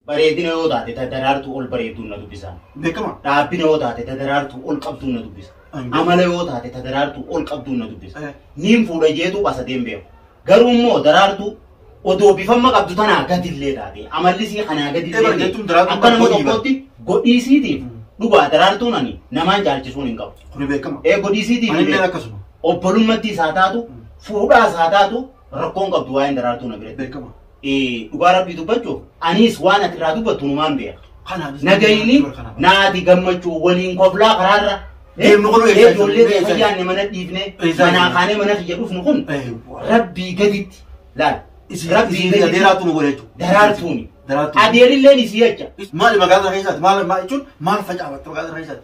Bareedina yoo taate ta daraartuu ol bareedduun na dubbisa. Beekama. Dhaabbina yoo taate ta daraartuu ol qabduun na dubbisa. Amala yoo taate ta daraartuu ol qabduun na dubbisa. Niin fuudha jeetu asadeen beeku. Garuu immoo daraartuu odoo bifamma qabdu tanaa gadillee taate amallisii kanaa gadillee Ebar jechuun daraartuun akka nama godhii bara. tokkootti godhiisiitiif dhugaa daraartuun ani namaan caalchisuun hin qabu. Kuni beekama. Ee godhiisiitiif Anillee akkasuma. obbolummaatti isaa taatu fuudhaas haa taatu rakkoon qabdu waa'een daraartuu na biratti. Beekama. Dhugaa rabbii dubbachuuf anis waan ati irraa dubbattu numaan beeka. Kanaanis Nagayini naati gammachuu waliin koblaa karaarra. Deemnu kun eessa Ijoollee eessa? fayyaanne mana dhiifne Eessa? manaa kaanee mana kiyya dhufnu kun rabbii gaditti laal. Rabbii Isin gaditti daraartuu nu godhe jechuudha. daraartuuni. Daraartuuni. Adeerilleen isii jecha. Maali magaalaa keessaati? Maal maal jechuun maal facaafatte magaalaa keessaati?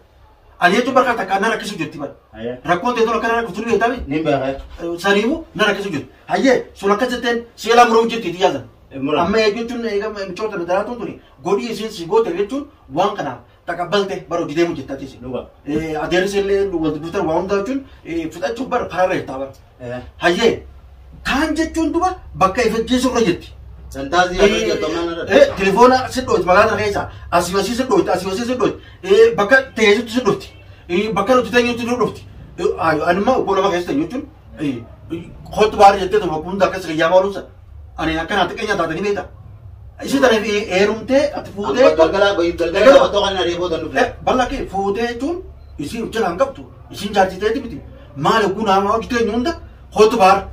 Ani jechuun bakka takka na rakkisu jirti bara. Rakkoon ta'e tun akka na rakkisu ni beektaa Nin beeka. Saniifu na rakkisu jirti. Hayyee sun akkas jetteen seelaa muruu jirti itti yaasan. Amma jechuun egaa michoota daraartuun tuni godhii isiin si goote jechuun waan kanaaf taqabbalte bara hojii deemu jirti ati. Dhuga. Adeersi illee wal dubbitan waa hundaa jechuun fudhachuuf bara karaarra jirta bara. Hayyee kaan jechuun duba bakka ifajjeesu irra jirti. Santaasii yeroo jettu ammaan irra. Telefoona si dhooti magaalaa keessa asii asii si dhooti asii asii si dhooti bakka teessutti si dhufti bakka nuti teenyutti si dhufti. Ani immoo obbo lama keessa teenyu jechuun kootu baara jettee tokko hunda akkas qiyyaama oolunsa. Ani akkanaa xiqqeenya taatanii beekta. Ishee tanaaf heerumtee ati fuutee. Galgala galgala otoo kan adeemuu tan dhufne. Bal'a kee fuutee jechuun isiin jalaan qabdu isiin jaartiteeti miti. Maali kun hojii teenyu hunda kootu baara.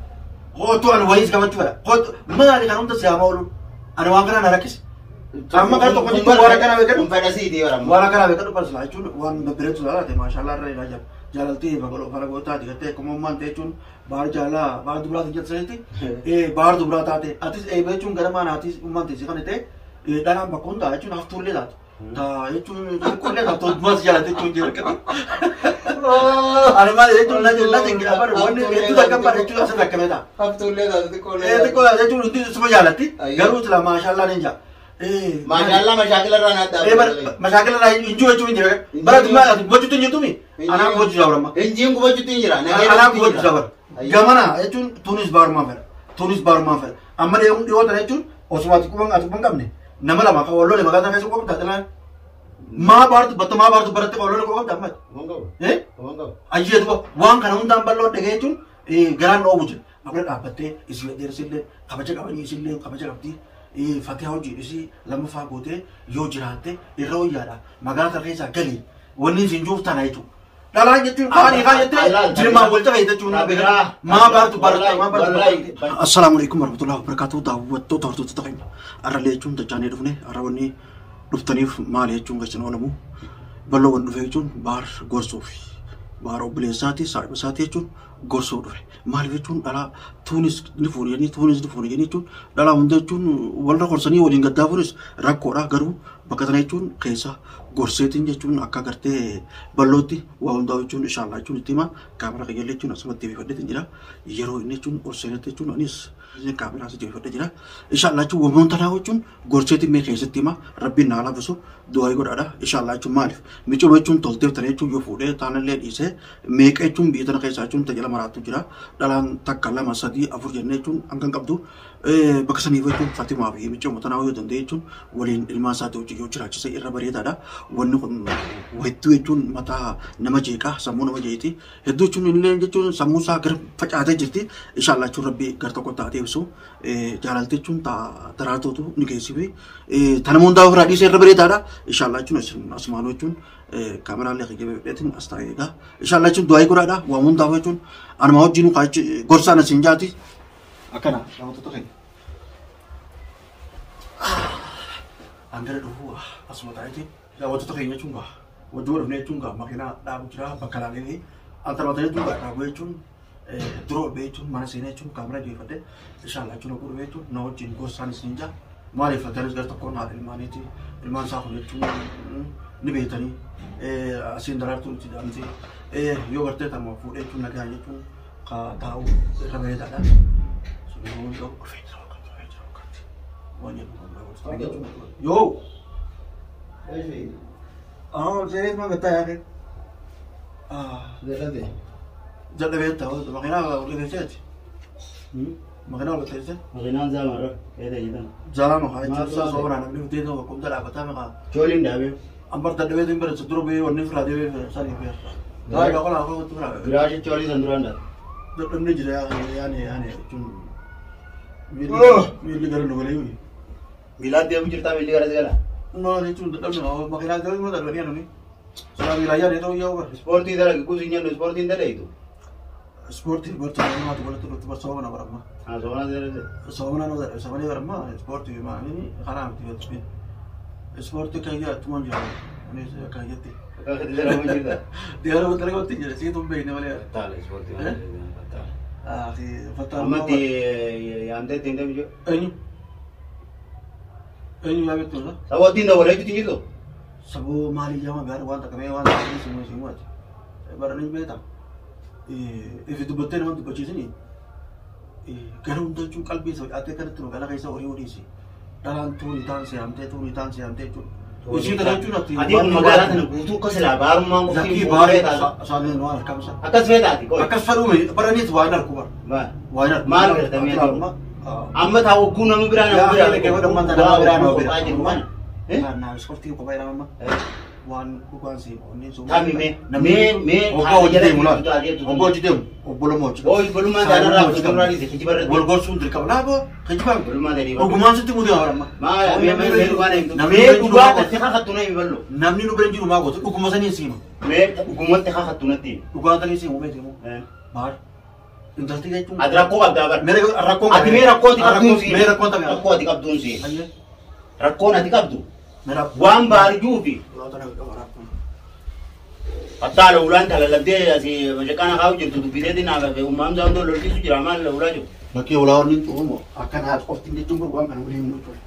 Kootu ani wayiis qabachuu fedha. Kootu maali kan hunda siyaama oolu. Ani waan kana na rakkise. Amma kana tokko jechuun waan akkana beekadhu. Kun fedha siitii bara. Waan akkana beekadhu barsiisa jechuun waan babbareedu laalaate maashaallah irra ilaa jala. Jaalaltii bagaloo fara gootaati gartee akkuma ummaan ta'e jechuun baar jaalaa baar dubraa jettu sanitti baar dubraa taate atis eebee jechuun gara maanaatis ummaan ta'e si kana ta'e dhalaan bakka hundaa jechuun haftuullee taate. Ta jechuun xiqqoollee taate toltumas jaalate jechuun jira. Ani maal jechuun na na jengila bara wanni hedduu takka bara jechuun asirra akkamee ta'a. Haftuullee taate xiqqoollee. Xiqqoo jechuun hundi suma jaalatti garuu sila maashaallah ni jaa. Maashaallah mashaakila irraa naaddaa. Mashaakila irraa hin jiru jechuun hin jira. Bara dubachuutu hin jirtumi. Anaan gubachuu jaa bara. Injiin gubachuutu hin jira. Anaan gubachuu jaa bara. Gamana jechuun tunis baarumaan fedha. Tunis baarumaan fedha. Amma dhiyoo tana jechuun osuma ati quban ati quban qabne nama lama kan wal lole magaalaa keessa quba qabda xinaa. Maa baartu batta maa baartu baratte kan wal lole quba qabda amma. Ayyee duba waan kana hundaan bal'oo dhagee jechuun garaan dhoowwu jira. Akkuma dhaabbattee isii dheersillee kabaja qabanii isillee kabaja qabdii. Fatiha hojii isii lammaffaa gootee yoo jiraatte irra wayyaadha. Magaalaa tana keessaa galii wanni isin juuf tana jechuudha. Dhalaan jechuun kaanii kaan jettee jirmaan wal cabee jechuun maa baartu baratte maa baartu baratte. Assalaamu alaikum warahmatullahi wabarakatuh daawwattoota hordoftoota keenya. Arrallee jechuun dachaanee dhufne arra wanni dhuftaniif maali jechuun keessan oolamu. Bal'oo wan dhufe jechuun baar gorsuufi. Baar obboleessaati saahiba isaati jechuun gorsuu dhufe. Maaliif jechuun dhalaa tuunis ni fuuni jedhanii tuunis ni fuuni jedhanii jechuun dhalaa hunda jechuun walirra gorsanii waliin gaddaafuunis rakkoodha garuu bakka tana jechuun keessa gorseetiin jechuun akka gartee bal'ootti waa hundaa jechuun inshaallah jechuun itti hima kaameraa kiyyalle jechuun asumatti deebifadheetiin jira yeroo inni jechuun ol seenetti jechuun anis kaameraa asii deebifadhee jira inshaallah jechuun wamuun tanaa jechuun gorseetiin mee keessatti hima rabbiin naa laafisu du'aa godhaadha inshaallah jechuun maaliif micooma jechuun tolteef tana jechuun yoo fuudhee taanallee dhiisee meeqa jechuun biyya tana keessaa jechuun tajaajila maraatu jira dhalaan takka lama sadii afur jennee jechuun hanga hin qabdu bakka saniif jechuun Fatimaa fi micooma tanaa yoo danda'e jechuun waliin ilmaan isaatii hojii yoo jiraachise irra bareedaadha. Wanni kun hedduu jechuun mataa nama jeeqaa sammuu nama jeeqti hedduu jechuun illee jechuun sammuu isaa gara facaatee jirti inshaallah jechuun rabbi gara tokko taatee ibsu jaalalti jechuun daraartuutu ni geessifi tana hundaa ofirraa dhiisee irra bareedaadha inshaallah jechuun asumaanuu jechuun kaameraalee kiyya as taa'ee egaa inshaallah jechuun du'aa godhaadha waan hundaaf jechuun anuma wajjin gorsaan asiin jaati akkana daawwattoota keenya. Angara dhufuu asuma taa'eeti daawwattoota keenya jechuun gaa wajjin dhufnee jechuun gaa makiinaa dhaabu jira bakka laalee antarmatanii jechuun gaa dhaabu jechuun dura ol jechuun mana seenee jechuun kaameraa jeeffadhe inshaallah jechuun oguu dhufee jechuun na wajjin gorsaan isin jaa maaliif daris gara tokkoon haadha ilmaaniiti ilmaan isaa kun jechuun ni beektanii asiin daraartuu itti jedhamti yoo gartee tama fuudhee jechuun nagaa jechuun ka taa'u irra bareedaadha. Sun yoo dhufee jira wakkaatti dhufee jira wakkaatti waan jedhu yoo. Serius mah betah ya kan? Jal'ate. Jal'ate tahu, makanya udah ngecet. Makinaa ol teessee. Makinaan zaamarra eeta jedhan. Zaama haa jechuun isaa sooraan namni fidee ta'u bakkumta dhaabbataa maqaa. Chooliin dhaabee. Ambar dadhabee hin barreessu dura bee wanni firaa deebee sanii beeku. Gaari qola akka wanti firaa. Giraashi choolii san duraan dhaabee. Dadhabni jira yaani yaani jechuun miilli gara nu galee. Miilaan deemu jirtaa miilli gara si gala. Maal jechuun dadhabni makinaa deemu ma dadhabanii anumi. Suuraa miilaa yaani ta'uu yaa'u bara. Ispoortii dalagi kuusi nyaannu ispoortiin dalaytu. Ispoortii ispoortii nama tokko tokko soomana baramma. Haa soomana dalagde. Soomana nama soomana baramma ispoortii maali karaa miti yoo Ispoortii kan tuman jira. Anis kan jetti. Dalagu jirta. Diyaara dalagu jira siitu hin beekne malee. Fattaala ispoortii. Fattaala. Ah fattaala. Ammatti yaamtee ittiin deemu jiru. Eenyu? Eenyu yaabettu la? Saboo ittiin dabalee jechuutti jirtu. Saboo maaliif yaama gaara waan takka waan takka simu simu ati. Baranii beektaa. Ifi dubbattee nama dubbachiisini. Gara hunda jechuun qalbii isa ate kanatti magaalaa keessa horii horiisi. Dhalaan tuuni taan seeyamtee tuuni taan seeyamtee jechuudha. Ishii kana jechuun ati. Ati kun magaalaa tana guutuu akka silaa baarummaan qofti Lakkii baaree isaanii waan harkamsa. Akkas feetaati qoy. Akkas fedhume baraniis waan harku bara. Maal? Waan harku. Maal gartamee Amma taa hogguu nama biraa nama biraa. Nama biraa nama biraa. Jiru kana. Naa ispoortii kophaa jedhama. Waan dhugaan si onneen sun. Taami mee mee mee Obboo hojii deemu laal. Obboo hojii deemu obbolummaa hojii. Oo obbolummaa isaanirraa obbolummaa dhiise kijiba irratti. Wal gorsuun dirqama laaboo kijibaan. Obbolummaa ta'ee Ogumaan sitti mudee haramma. Maal mee mee mee dhugaa deemtu. Mee dhugaa tatti kakattu na himu. Namni nu bira jiru maa gootu dhuguma sanii siima. Mee dhugumatti kakattu natti himu. Dhugaa tanii siimu beekte immoo. Maal? Intalti jechuun. Ati rakkoo qabdaa bara. Mee rakkoo Ati mee rakkoo ati qabduun siima. Mee rakkoon tamee. Rakkoo ati qabduun siima. Rakkoon ati qabdu. Waan baarjuu fi. Fattaala ulaan talalabdee asii mashaqaan kaa'u jirtu dubbiteetiin naaf uummaamsa hundoo lolchiisu jira maal ulaa jiru. Bakkee ulaa wanni cufumu akkana qofti jechuun kun waan kana waliin hin jechuudha.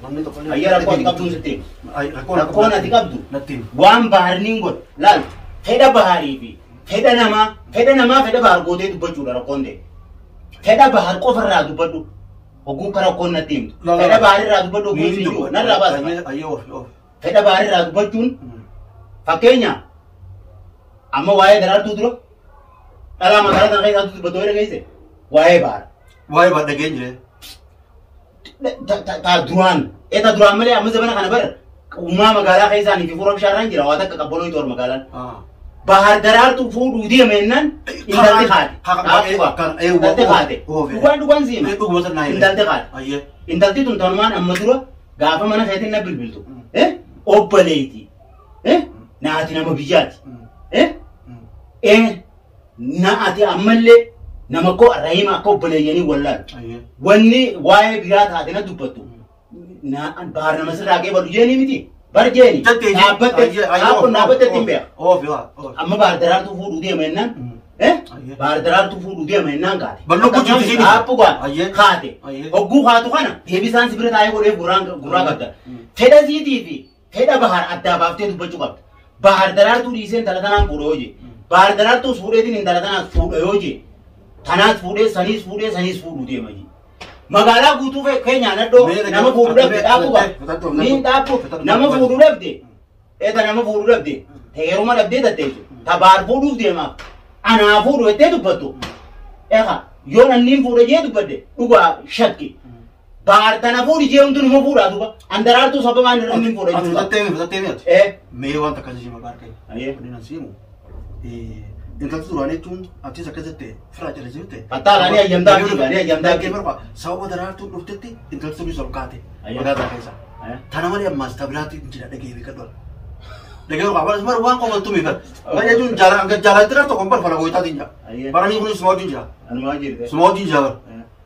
Namni tokko illee. Ayyaa rakkoo ati qabduun sitti himu. Rakkoon ati qabdu. Natti himu. Waan baharniin godhu laal fedha baharii fi fedha namaa fedha bahar gootee dubbachuudha rakkoon ta'e. Fedha bahar qofarraa dubbadhu. Hogguu akka rakkoon natti himtu. Fedha baharirraa dubbadhu hogguu si jiru narraa baasa. Ayyee oofi oofi. Fedha baharirraa dubbachuun fakkeenya amma waa'ee daraartuu dura dhalaa magaalaa sana keessatti dubbatoo jedha geesse waa'ee bahar. Waa'ee bahar dhageen jire. Ta duraan eta duraan malee amma zamana kana bara uumaa magaalaa keessaanii fi fuula bishaarraan jira waa takka qabbanoo itti magaalaan. Bahar daraartuu fuudhuu deemennaan intalti haate. Intalti haate. Dhugaan dhugaan siima. Intalti haate. Intalti tun tanumaan amma dura gaafa mana keetiin na bilbiltu. Obboleetii. Naati nama biyyaati. Na ati ammallee nama koo rahima akka obboleeyyanii wallaalu. Wanni waa'ee biraa taate na dubbattu. Bahar nama sirraa qeebalu jeeni miti. Bar jeeni. Dhaabbatte ittiin beeka. Amma bahar daraartuu fuudhuu deema jennaan. Bahar daraartuu fuudhuu deema jennaan kaate. Dhaabbu kaate. Hogguu kaatu kana deebisaan si bira taa'ee godheef gurraa qabda. Fedha siitii fi fedha bahar addaa baaftee dubbachuu qabda. Bahar daraartuu dhiisee intala tanaan fuudha yoo jee. Bahar daraartuu fuudheetiin intala tanaas fuudha yoo jee. Tanaas fuudhee saniis fuudhee saniis fuudhuu deema jee. Magaalaa guutuu keenyaan addoo nama fuudhuu dhabde dhaabbu qaba. Niin dhaabbu nama fuudhuu dhabde. Eeta nama fuudhuu dhabde. Heeruma dhabdee tatteessu. Ta bahar fuudhuuf deemaaf. Anaa fuudhu jettee dubbattu. Eegaa yoo nanniin fuudha jee dubbadde dhugaa shakki. Bahar tana fuudhi jee hundi numa fuudhaa duuba. An daraartuu sababaan irra hin fuudha jechuudha. Fitattee mi'aati. Mee waan takka siima baar keenya. Wanni nan siimu. Intalti duraan jechuun atis akkas jette firaa jala jirte. Fattaala ni ayyamtaa fi ni ayyamtaa fi. Sababa daraartuun dhuftetti intalti sunis ol kaate. Magaalaa keessa. Tana malee ammaas tabiraatti jira dhagee beekadhu. Dhagee qaba waan qofattu miifata. Waan jechuun jaalatti irraa tokko bara fala gooyitaatiin jira. Baranii kunis suma wajjin jira. Anumaa jirte. Suma wajjin jira bara.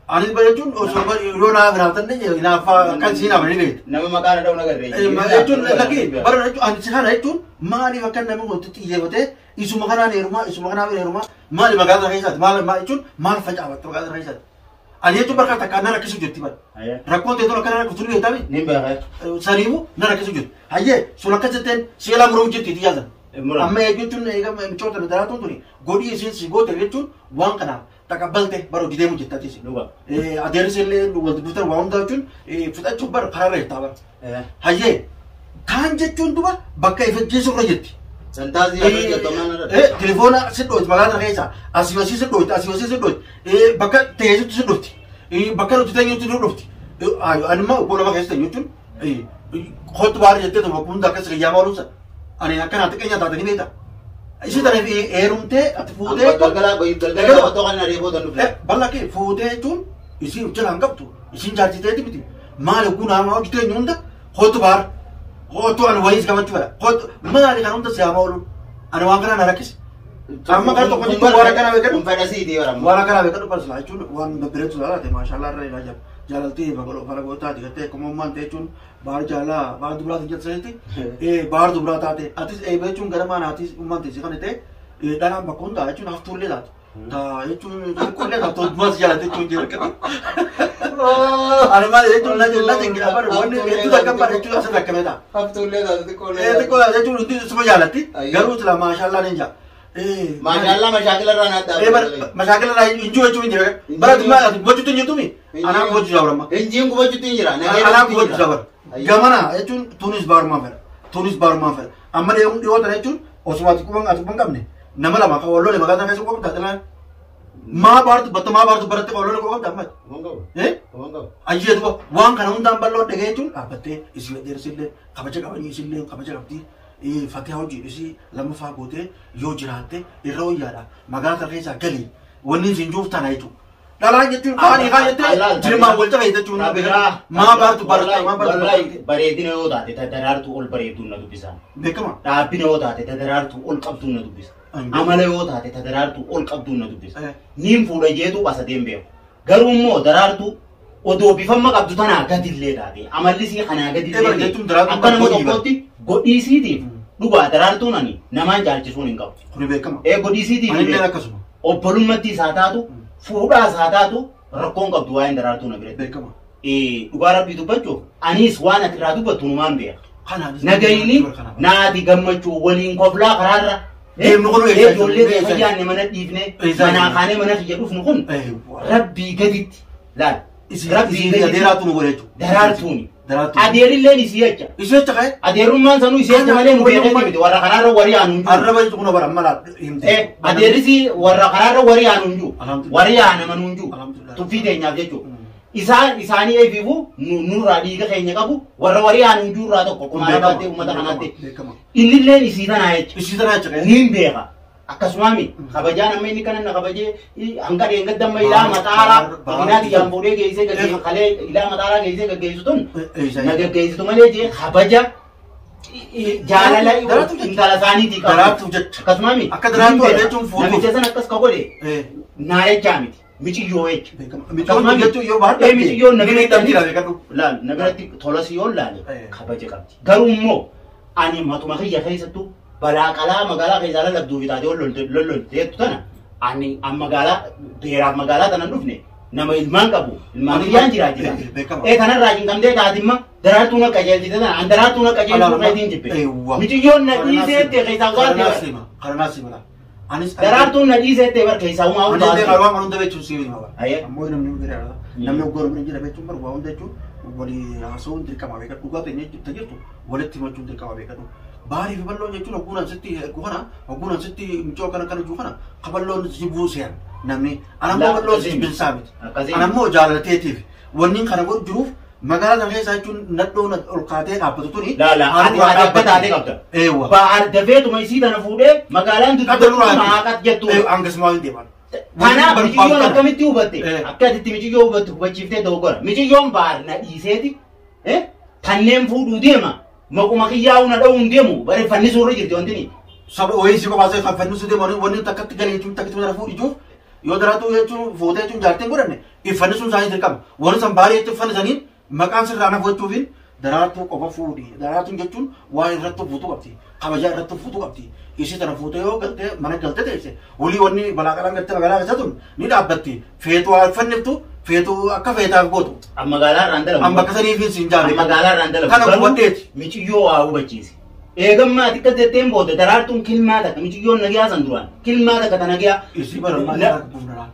Anis bara jechuun osoo yoo naa biraatan hinaaffaa kan siin haamanii beektu. Nama maqaan dha'u nagarree. Jechuun lakkii bara jechuun ani kana jechuun maaliif akka namni kun xiyyeeffatee isuma kanaan heerumaa isuma kanaan heerumaa maali magaalaa keessaati maal jechuun maal facaafatte magaalaa keessaati. Ani jechuun bakka takka na rakkisu jirti bara. Rakkoon ta'e tun akkana rakkiftu ni beektaa mi? Ni beekaa. Saniifu na rakkisu jirti. Hayyee sun akkas jetteen seelaa muruu jirti itti yaasan. Amma jechuun michoota daraartuun tuni godhii isiin si goote jechuun waan kanaaf taqabbalte bara hojii deemu jirti atis. Adeersi illee wal dubbiftan waa hundaa jechuun fixachuuf bara karaarra jirta bara. Hayyee kaan jechuun duba bakka ifajjeesu irra jirti. Telefoona si dhooti magaalaa keessa asii asii si dhooti asii asii si dhooti bakka teessutti si dhooti. Bakka nuti teenyutti nu dhufti. Ani immoo obbo lama keessa teenyu jechuun kootu baara jettee tokko hunda akkas qiyyaama oolumsa. Ani akkanaa xiqqeenya taatanii beekta. Ishee tanaaf heerumtee ati fuutee. Galgala galgala otoo kan areeboo tan dhufne. Bal'aa kee fuutee jechuun isiin hojjetaan qabdu isiin jaartiteeti miti. Maali oguu nama hojii teenyu hunda kootu baara. Kootu ani wayiis qabachuu fedha. Kootu maali kan hunda siyaama oolu. Ani waan kana na rakkise. Amma gara tokko jechuun waan akkanaa beekadhu. Kun fedha siiti yoo Waan akkanaa beekadhu barsiisa jechuun waan babbareedu laalaate maashaallah irra ilaa jaalaltii bagaloo taate gartee akkuma ummaan ta'e jechuun baar jaalaa baar dubraati jettu baar dubraa taate atis eebee jechuun gara maanaatis ummaan ta'e si kan ta'e dhalaan bakka hundaa jechuun haftuullee taate. Ta jechuun xiqqoollee taate toltumas jaalate jechuun jira. Ani maal jechuun na na jengi afaan wanni hedduu takka bara jechuun asirra akkamee ta'a. Haftuullee taate xiqqoollee. Xiqqoo jechuun hundi suma jaalatti garuu sila maashaallah ni jaa. Maashaallah mashaakila irraa naa dhaabbata. Mashaakila irraa injuu jechuun hin jira. Bara gubachuutu hin jirtumi. Anaa gubachuu jaa barama. Injiin gubachuutu hin jira. Anaa gubachuu jaa bara. Gamana jechuun tunis baarumaan fedha. Tunis baarumaan fedha. Amma dhiyoo tana jechuun osuma ati quban ati quban qabne nama lama kan wal lole magaalaa keessa quba qabda xinaa. Maa baartu batta maa baartu baratte kan wal lole quba qabda amma. Ayyee duba waan kana hundaan bal'oo dhagee jechuun dhaabbattee isii dheersillee kabaja qabanii isillee kabaja qabdi. Fatee hojii isii lammaffaa gootee yoo jiraatte irra wayyaadha. Magaalaa tana keessaa gali wanni isin juuf tana jechuudha. Dhalaan jechuun kaan kaan jettee jirmaan wal cabee jechuun maa baartu baratte maa baartu baratte. Bareedina yoo taate daraartuu ol bareedduun na dubbisa. Beekama. Dhaabbina yoo taate daraartuu ol qabduun na dubbisa. Amala yoo taate daraartuu ol qabduun na dubbisa. Niin fuudha jeetu asadeen beeku. Garuu immoo daraartuu odoo bifamma qabdu tanaa gadillee taate amallisii kanaa gadillee akka nama tokkotti godhiisiitiif dhugaa daraartuun ani namaan jaalchisuun hin qabu. Kuni beekama. Godhiisiitiif akkasuma. Obbolummaatti isaa taatu fuudhaa isaa taatu rakkoon qabdu waa'een daraartuu na biratti. Beekama. Dhugaa rabbii dubbachuuf anis waan ati irraa dubbattu numaan beeka. Nagayini naati gammachuu waliin koflaa karaarra. Deemnu kun ijoollee fayyaanne mana dhiifne manaa kaanee mana kiyya dhufnu kun rabbii gaditti laal. Rabbii adeeraatu nu godhe jechuudha. Daraartuuni. Adeerilleen isii jecha. Isii jecha ka'e. Adeerummaan sanuu isii jecha malee nu beekee miti warra karaarra warii aanu hin jiru. Arraba jechuun kun bara amma himte. Adeerrisi warra karaarra warii aanu hin jiru. Warii aanaman hin jiru. Tuffii teenyaaf jechuudha. Isaan isaanii eebifu nurraa dhiiga keenya qabu warra warii aanu hin jiru irraa tokko kumaara baattee uummata kanaatti. Innilleen isii tanaa jecha. Isii tanaa jecha. Niin beeka. Akkasumaami kabajaan amma inni kana na kabajee hanga dheengadda amma ilaa maxaaraa makiinaa xiyyaan fuudhee geessee gaggeessu kalee ilaa maxaaraa geessee gaggeessu tun na gaggeessitu malee jee kabaja jaalala intala isaaniitii qabu. Daraartuu jecha. Akkasumaami Akka daraartuu jechuun fuutuuf. Namicha sana akkas ka godhe naa jechaa miti miciyyoo jecha. Miciyyoon jechuun yoo baadhu. Miciyyoon na biratti laal na biratti tolas yoo laale kabaja qabdi. Garuu immoo ani matuma kiyya keessattuu balaa qalaa magaalaa keessaa lallabduu fi taatee lollolteettu tana ani an magaalaa beeraaf magaalaa tana dhufne nama ilmaan qabu ilmaan kiyyaan jiraa jira. Kanarraa hin qabdee taatimma daraartuun akka qajeelchite tana an daraartuun akka qajeelchuu keetiin jibbe. Miciyyoon na dhiiseette keessaa waan Karanaa si mala. Anis daraartuun na dhiiseette bar keessaa uumaa hundaa. Ani illee waan hunda beechuun si hima. Ammoo namni bira namni oggoon bira jira beechuun bar waa hunda jechuun walii haasa'uun dirqama beekadhu dhugaa ta'e jirtu walitti himachuun dirqama beekadhu. Baarii fi bal'oon jechuun hogguun sitti ergu kana hogguun sitti mucoo kana kana jiru kana kaballoon si buusean namni anammoo bal'oon si binsaa miti. Anammoo jaalateetiif wanni kana godhu jiruuf magaalaa sana keessa jechuun nadhoon ol kaatee dhaabbatu tuni. Laala ati akka taatee qabda. Eewwa. Baar dafeetuma isii tana fuudhee magaalaan dudduuba haaqat jettu. Hangasuma hin deeman. Kanaaf miciyyoon akkamitti hubatte akka atitti miciyyoo hubatte hubachiiftee dogoggora. Miciyyoon baar na dhiiseeti kanneen fuudhuu deema. Maquma kiyyaa'uu na dha'uu hin deemu bare fannisuu irra jirti wanti ni. Saba wayii si qofaasee kan fannisuu deemu wanni takkatti galee jechuun takkatti mana fuudhi jechuuf yoo daraartuu jechuun fuutee jechuun jaartiin godhanne iffannisuun isaanii dirqama. Warri san baarii jechuun fannisaniin maqaan sirraa na gochuufiin daraartuu qofa fuudhi. Daraartuun jechuun waa irratti fuutuu qabdi. Kabajaa irratti fuutuu qabdi. Ishee tana fuutee yoo galtee mana galtee teesse walii wanni balaa qalaan galtee magaalaa keessa tun ni dhaabbatti. Feetuu haa fanniftu feetuu akka feetaaf gootu. Magaalaa irraan dalagu. Amma bakka saniif siin jaalle. Magaalaa irraan dalagu. Kana hubadheeti. Miciyyoo waa hubachiise. Eegammaa ati akkas jetteen booda daraartuun kilmaa takka miciyyoon nagiyaa san duraan kilmaa takka ta nagiyaa. Isii bara maal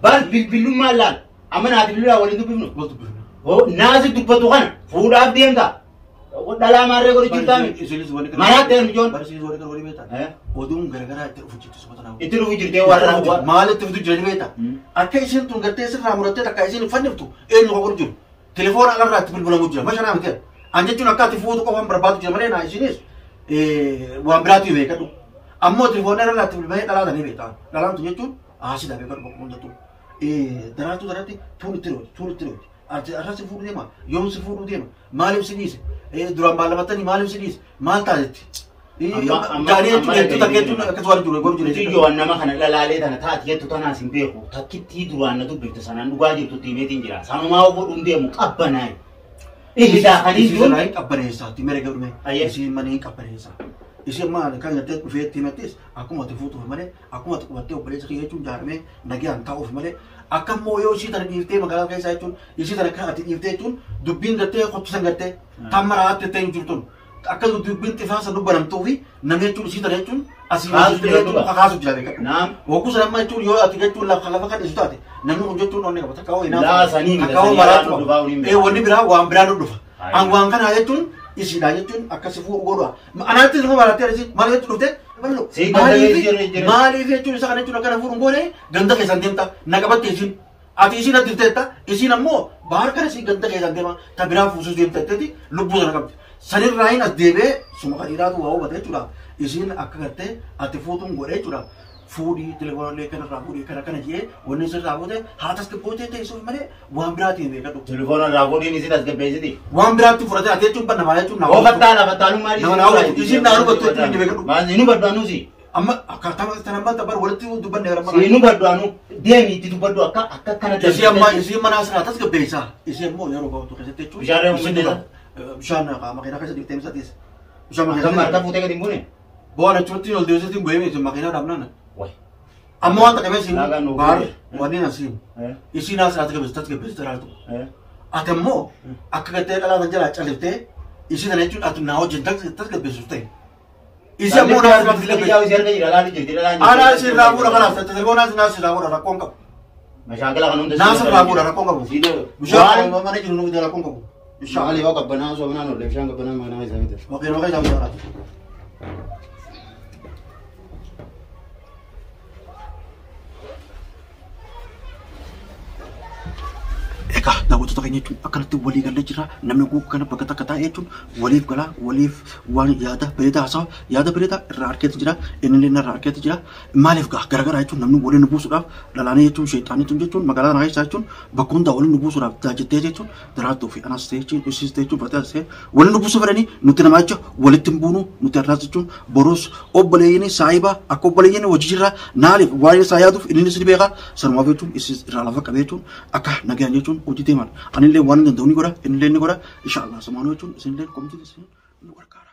Baas bilbilummaan laal amma naati bilbilaa waliin dubbifnu. Wal dubbifnu. Naasi dubbatu kana fuudhaaf deemta. Dhalaa maarree godhu jirtaami. Isinis wanni kana. Maraatti eenyu Barsiis wanni kana walii beektaa. Oduun garagaraa itti dhufu jirti suma tanaa. Itti dhufu jirtee warra. Maal itti dhufu jirani beektaa? Akka isin tun gartee sirraa murattee takka isin hin fanniftu eenyu qofa godhu jiru. Telefoona alarraa itti bilbilamu jira. Mashanaa miti. An jechuun akka ati fuutu qofaan barbaadu jira malee naa isinis waan biraatu beekadhu. Ammoo telefoona alarraa itti bilbilamee dhalaa tanii beektaa. Dhalaan tun jechuun haasida beekadhu bakka hundattuu. Daraartuu daratti tuun itti dhooti tuun itti dhooti. Arra si fuudhu deema yoom si fuudhu deema maaliif si dhiise duraan baallamattanii maaliif si dhiise maal taatetti. Jaanii jechuun hedduu takka jechuun akkas waan jiru godhu jiru. Mucayyoo nama kana dhalaalee tana taati jettu tanaas hin beeku. Takkittii duraan na dubbifte sanaan dhugaa jirtu tiimeetiin jira. Sanumaa godhuun deemu qabbanaayi. Ihdaa kan Isii hin sanaa hin qabbaneessaa timere gadhume. Ayyee. Isii mana hin qabbaneessaa. Isii amma kan gartee dhufee timettis akkuma ati fuutuuf malee akkuma ati qubattee obboleessa kiyya jechuun jaaramee nagaan taa'uuf malee akka immoo yoo isii tana dhiiftee magaalaa keessaa jechuun isii tana kan ati dhiiftee jechuun dubbiin gartee qophisan gartee tamma raatti ta'e jirtun akka dubbiin xifaasa dubbanamtuu fi namni jechuun isii tana jechuun asii Kaasu jira jechuun duuba. kakaasu jira beekadhu. Naam. Hogguu sana amma jechuun yoo ati jechuun lafa lafa kan dhiisu taate namni kun jechuun onnee qaba takka hoo Laa sanii miti, takka hoo sanii maraatu waan dhufaa waliin qaba. Wanni biraa waan biraa nu dhufa. Ayi. An waan kanaa jechuun isiidha jechuun akkasi fuudhu godha. Anaatti ilma maraatti arisi maal jechuun dhufte ballo. Si ganda keessa jiru jira. Maaliif jechuun isa kana jechuun akkana fuudhu goone ganda keessan deemta na qabatte isiin. Ati isiin ati dhufteetta isiin ammoo baar kana si ganda keessan deema ta biraa fuusus deemta jetteeti lubbuu sana qabdi. Sanirraa hin as deebi'ee suma qadiiraatu waa hubate jechuudha. Isiin akka gartee ati fuutuun godhe jechuudha. Fuudhii telefoonallee kanarraa fuudhii kana kana jee wanni sirraa fuute haa tasgabbootee teessuuf malee waan biraatiin beekadhu. Telefoona irraa fuudhiin isin tasgabbeessiti. Waan biraatti fudhatee ati jechuun banna maal jechuun Oo fattaala fattaalummaa Nama naa hubatu. Isin naa hubattu jechuun hin beekadhu. Maal hin hubadhu anuusi. Amma akkaataa sana amma tabar walitti dubbanne gara Si hin hubadhu anu deemi itti dubbadhu akka akka kana Isii amma isii mana asirraa tasgabbeessaa. Isii ammoo yeroo gabaabduu keessatti jechuun. Bishaan reefu Isin mul'isa. Bishaan makiinaa keessa dhiiftee misaatiis. Bishaan Akkam harka makiinaa. fuutee gadi hin buune? Bo'aan achutti ol deebisee bu'ee miti makiinaa dhaabnaan. Wayi. Amma waan takka beeksiin Laagaan nu baar fuudhe. wanni asiin. Isiin asirraa tasgabbeessa tasgabbeessa jiraatu. Ati ammoo akka gartee dhalaa tan jalaa califtee isii tana jechuun ati naa wajjin tasgabbeessuuf ta'e. Isii ammoo naa asirraa tasgabbeessu. Isii harka jira laali jirti dhalaan jirti. Anaa sirraa fuudha kanaaf telefoonaa naa sirraa fuudha rakkoon qabu. Mashaakila kan hunda Naa sirraa fuudha rakkoon qabu. Bishaan Waan mana jiru nuuf rakkoon qabu. Bishaan maali yoo qabbanaa osoo manaan olle bishaan qabbanaa manaa isaa miti. Maqeen maqee isaa bishaan. Egaa daawwattoota keenya jechuun akkanatti walii galee jira. Namni kun kana bakka takka taa'e jechuun waliif galaa waliif waan yaada bareedaa haasawa yaada bareedaa irraa argeetu jira. Inni illee irraa argeetu jira. Maaliif gaa garagaraa jechuun namni waliin nu buusuudhaaf dhalaanii jechuun sheexaanii jechuun magaalaa kana keessaa jechuun bakka hundaa waliin nu buusuudhaaf taajjettee jechuun daraartuu fi anas ta'e jechuun isiis ta'e jechuun fataa ta'e waliin nu buusuu fedhanii nuti namaa jecha walitti hin buunu nuti har'aas jechuun boruus obboleeyyiin saahiba akka obboleeyyiin hojii jirra naaliif waan isaa yaaduuf inni ni beeka sanumaaf jechuun isiis irraa lafa qabee jechuun akka nagaan jechuun hojii deeman anillee waan danda'u ni godha innillee ni godha insha Allah samaanuu jechuun isinillee komitiin isin nu gargaara.